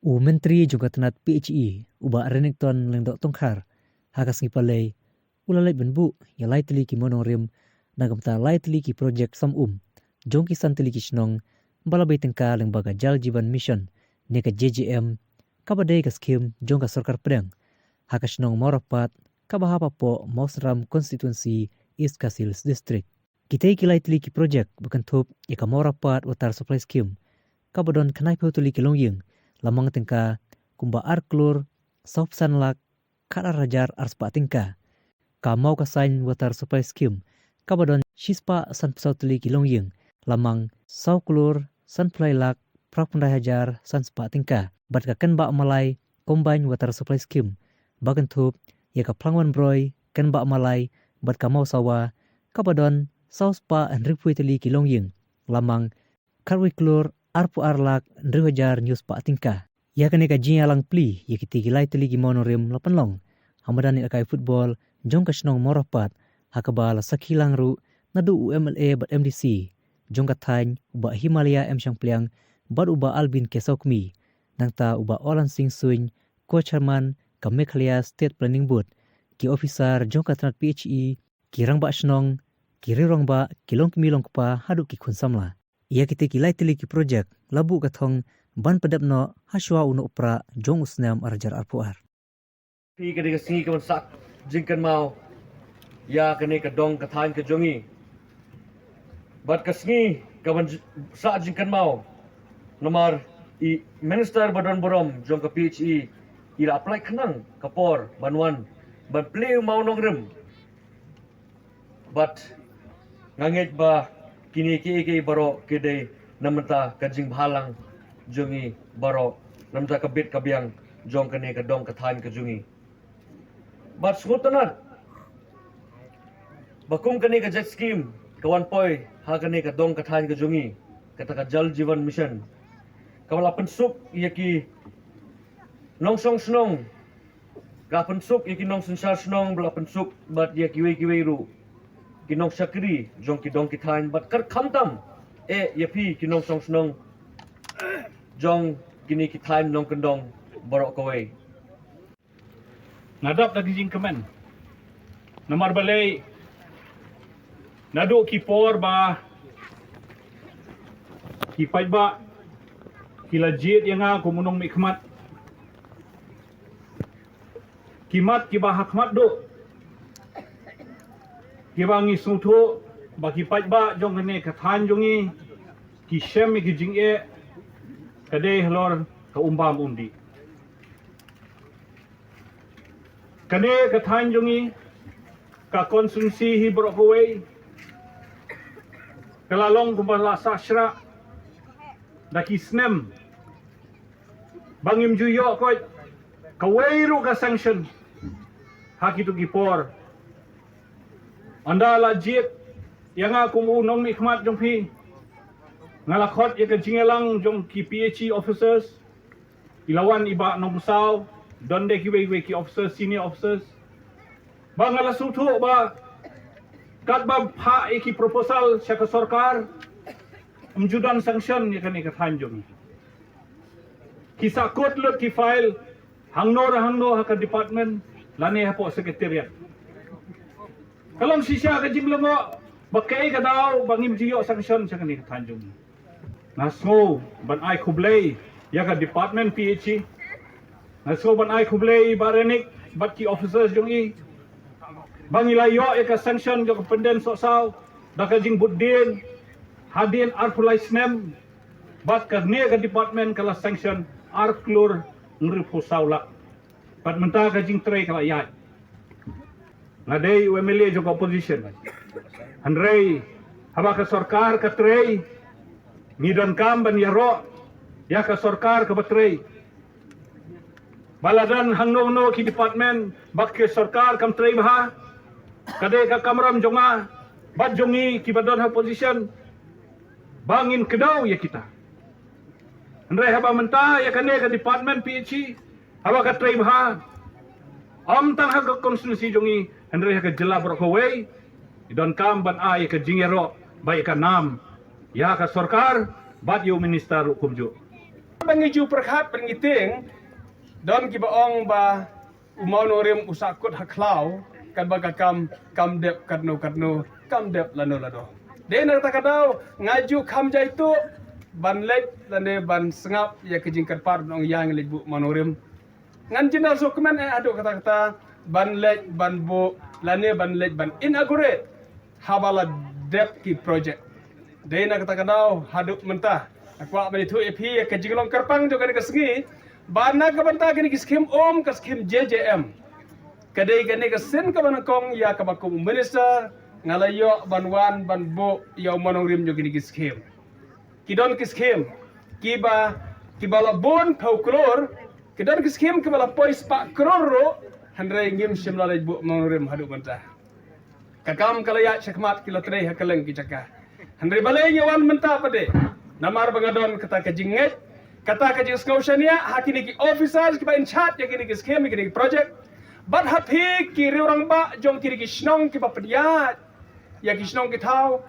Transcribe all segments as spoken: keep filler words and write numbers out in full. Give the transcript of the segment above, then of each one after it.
U Myntri jong ka tnat P H E, u Bah Renikton Lyngdoh Tongkhar, ha ka sngi Palei, u la leit ban buh ïa lai tylli ki mawnongrim na ka bynta lai tylli ki projek sam um jong ki san tylli ki shnong ba la bei tyngka lyngba ka Jal Jeevan Mission ne ka J J M, kaba dei ka skhim jong ka sorkar pdeng, ha ka shnong Mawrapat, kaba hap hapoh Mawsynram Constituency, East Khasi Hills District. Kitei ki lai tylli ki projek ba kynthup ïa ka Mawrapat Water Supply Scheme, kaba don khyndaiphew tylli ki longïing, la mang tyngka kumba ar klur sawphew san lak khatar hajar arspah tyngka. Ka Mawkasain Water Supply Scheme, kaba don shispah sanphew saw tylli ki longïing, la mang saw klur sanphew lai lak phraphew khyndai hajar sanspah tyngka. Bad ka Kynbah Malai Combined Water Supply Scheme, ba kynthup ïa ka Phlangwan Broi, Kynbah Malai bad ka Mawsawa, kaba don sawspah hynriewphew tylli ki longïing, la mang khatwei klur arphew ar lak hynriew hajar hynñiewspah tyngka. Ïa kane ka jingïalang plie ïa kitei ki lai tylli ki mawnongrim la pynlong ha madan ïalehkai football jong ka shnong Mawrapat, ha kaba la sakhi lang ruh naduh u M L A bad M D C jong ka thaiñ, u Bah Himalaya M Shangpliang bad u Bah Albin K Sawkmie, nangta u Bah Olan Singh Suin, co-chairman ka Meghalaya State Planning Board, ki officer jong ka tnat P H E, ki rangbah shnong, ki rangbah, ki longkmie longkpa haduh ki khun samla. Ïa kitei ki lai tylli ki projek la buh ka thong ban pyndep noh ha shuwa u Nohprah jong u snem ar hajar arphew ar. Phi, ka dei ka sngi kaban sah jingkynmaw ïa kane ka dong ka thaiñ ka jong ngi. Bad ka sngi kaban j-, sah jingkynmaw, namar i minister ba don burom jong ka P H E i la pynlait khnang ka por ban wan ban plie mawnongrim. Bad nga ngeit ba kine kiei kiei baroh ki dei na bynta ka jingbhalang jong ngi baroh, na bynta ka bit ka biang jong kane ka dong ka thaiñ ka jong ngi. Bad sngewtynnad ba kum kane ka jait skhim ka wan poi ha kane ka dong ka thaiñ ka jong ngi, kata ka Jal Jeevan Mission, kaba la pynsuk ïa ki nongshong shnong, ka pynsuk ïa ki nongsynshar shnong, ba la pynsuk bad ïa kiwei kiwei ruh ki nongshakri jong ki dong ki thaiñ, bad khamtam eh ïa phi ki nongshong shnong jong kine ki thaiñ nongkyndong baroh kawei. Nga dap da ki jingkmen. Namar balei, naduh ki por ba ki paidbah ki la jied ïa nga kum u nongmihkhmat, ki mat kiba ha khmat duh, kiba ngi sngewthuh ba ki paidbah jong kane ka thaiñ jong ngi ki shem ïa ki jingeh, ka dei halor ka umbam umdih. Kane ka thaiñ jong ngi, ka constituency hi baroh kawei, ka la long kumba la sah shrah da ki snem ba ngim ju ïoh koit kawei ruh ka sanction ha kito ki por. Ynda la jied ïa nga kum u nongmihkhmat jong phi, nga la khot ïa ka jingïalang jong ki P H E officers, i la wan i Bah Nongbusaw, don de kiwei kiwei ki officers, senior officers. Ba nga la sngewthuh ba katba phah ïa ki proposal sha ka sorkar, ym ju don sanction ïa kane ka thaiñ jong ngi. Ki sahkut lut ki file hangno re hangno ha ka department lane hapoh secretariat. Ka long shisha ka jinglyngngoh ba kaei ka daw ba ngim ju ïoh sanction sha kane ka thaiñ jong ngi. Nga sngew ban ai khublei ïa ka department P H E. Nga sngew ban ai khublei Bah Renik bad ki officers jong i, ba ngi la ïoh ïa ka sanction jong ka Pynden Sohsaw da ka jingbud dien hadien arphew lai snem. Bad kane ka department ka la sanction ar klur hynriewphew saw lak. Bad mynta ka jingtrei ka la ïaid. Nga dei u M L A jong ka opposition, hynrei haba ka sorkar ka trei, ngi donkam ban ïaroh ïa ka sorkar kaba trei. Ba la don hangno hangno ki department ba ka sorkar kam trei bha, ka dei ka kamram jong nga bad jong ngi kiba don ha opposition ba ngin kdew ïa kita. Hynrei haba mynta ïa kane ka department P H E, haba ka trei bha, ym tang ha ka constituency jong ngi, hynrei ha ka jylla baroh kawei, i donkam ban ai ïa ka jingïaroh ba ïa ka nam ïa ka sorkar bad ïa u minister ruh kumjuh. Ba ngi ju pyrkhat ba ngi tieng, don kiba ong ba u mawnongrim u sahkut ha khlaw, katba ka kam kam dep katno katno, kam dep lano lano. Dei na kata ka daw nga ju kham jai tu ban leit lane ban sngap ïa ka jingkyrpad ban ong ïa ngi leit buh mawnongrim. Ngan jin da sngewkmen eh haduh kata kata ban leit ban buh lane ban leit ban inaugurate haba la dep ki project. Dei na kata ka daw haduh mynta nga kwah ban ïathuh ïa phi ïa ka jinglong kyrpang jong kane ka sngi ba na ka bynta kane ki skim um ka skim J J M. Ka dei kane ka sien kaba nyngkong ïa kaba kum u minister nga la ïoh ban wan ban buh ïa u mawnongrim jong kine ki skim. Ki don ki skim kiba kiba la bun phew klur, ki don ki skim kiba la poi spah klur ruh, hynrei ngim shym la leit buh mawnongrim haduh mynta. Ka kam ka la ïaid shakhmat, ki la trei ha kylleng ki jaka. Hynrei balei ngi wan mynta pat de? Namar ba nga don kata ka jingngeit, kata ka jingsngew shaniah ha kine ki officers kiba in charge ïa kine ki skim, ïa kine ki project. Bad ha phi ki riew rangbah jong kine ki shnong kiba pynïaid ïa ki shnong ki thaw,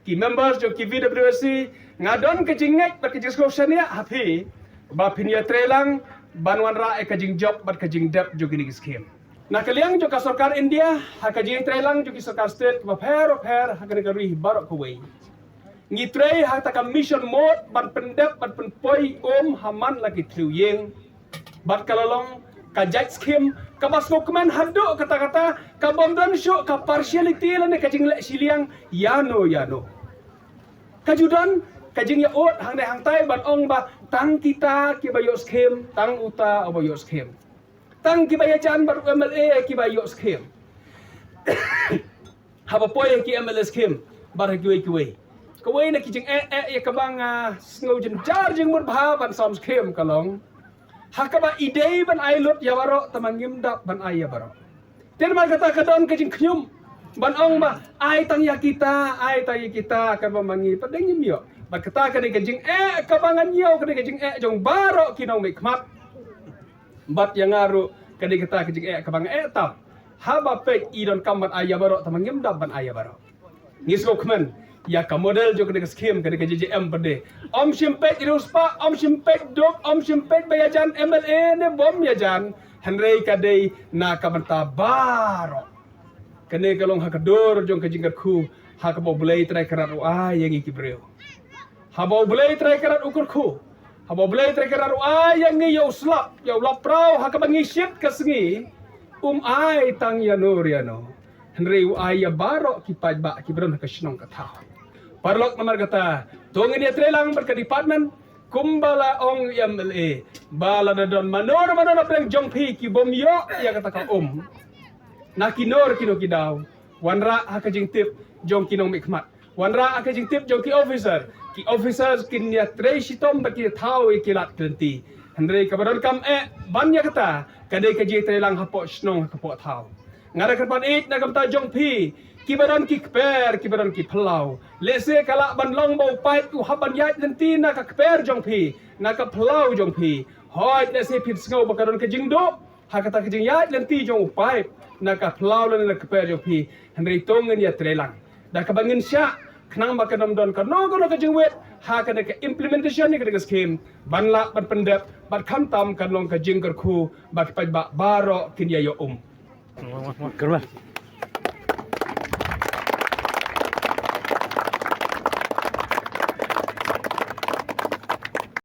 ki members jong ki V W S C, nga don ka jingngeit bad ka jingsngew shaniah ha phi ba phin ïatreilang ban wanrah ïa ka jingjop bad ka jingdep jong kine ki skim. Na ka liang jong ka sorkar India ha ka jingtreilang jong ki sorkar state bapher bapher ha kane ka ri baroh kawei, ngi trei ha kata ka mission mode ban pyndep ban pynpoi um ha man la ki thriew ïing. Bad ka la long ka jait skim kaba sngewkmen haduh katta katta, ka bym don shuh ka partiality lane ka jingleh shiliang ïano ïano. Ka ju don ka jingïaud hangne hangtai ban ong ba tang kita kiba ïoh skim, tang uta uba ïoh skim. Tang kiba ïajan bad u M L A kiba ïoh skim. Haba poi ha ki M L A skim bad ha kiwei kiwei, kawei na ki jingeh eh ïa kaba nga sngew jynjar jingmut bha ban sam skim ka long ha kaba i dei ban ai lut ïa baroh, tangba ngim dap ban ai ïa baroh. Te namar kata ka don ka jingkhñium ban ong ba ai tang ïa kita, ai tang ïa kita, kaba ma ngi pat de ngim ïoh. Bad kata ka dei ka jingeh kaba ngan ïoh, ka dei ka jingeh jong baroh ki nongmihkhmat. Bad ïa nga ruh ka dei kata ka jingeh kaba nga eh tam. Haba peit i donkam ban ai ïa baroh, tangba ngim dap ban ai ïa baroh. Ngi sngewkmen ïa ka model jong kane ka skim, kane ka J J M pat de. Ym shym peit riewspah, ym shym peit duk, ym shym peit ba ïajan M L A ne bym ïajan, hynrei ka dei na ka bynta baroh. Kane ka long ha ka dur jong ka jingkyrkhu ha kaba U Blei Trai Kynrad u ai ïa ngi ki briew. Haba U Blei Trai Kynrad u kyrkhu, haba U Blei Trai Kynrad u ai ïa ngi ïa u slap, ïa u lap praw ha kaba ngi shit ka sngi, um ai tang ïano ïano, hynrei u ai ïa baroh ki paidbah kiba don ha ka shnong ka thaw. Paralok, namar kata to ngin ïatreilang bad ka department kumba la ong u M L A ba lada don mano mano na pdeng jong phi ki bym ïoh ïa kata ka um, na kino kino ki daw, wanrah ha ka jingtip jong ki nongmihkhmat, wanrah ha ka jingtip jong ki officer. Ki officers kin ïatrei shitom bad kin ïathaw ïa ki lad ki lynti. Hynrei kaba donkam eh ban ïa kata ka dei ka jingtreilang hapoh shnong hapoh thaw. Nga da kyrpad ïeit na ka bynta jong phi kiba don ki kper, kiba don ki phyllaw. Lehse ka lah ban long ba u paip u hap ban ïaid lynti na ka kper jong phi, na ka phyllaw jong phi. Hooid, lehse phin sngew ba ka don ka jingduh ha kata ka jingïaid lynti jong u paip na ka phyllaw lane na ka kper jong phi, hynrei to ngin ïatreilang da kaba ngin shah, khnang ba kan ym don kano kano ka jingwit ha kane ka implementation ïa kane ka skim, ban lah ban pyndep bad khamtam kan long ka jingkyrkhu ba ki paidbah baroh kin ïa ïoh um. Kyrpad.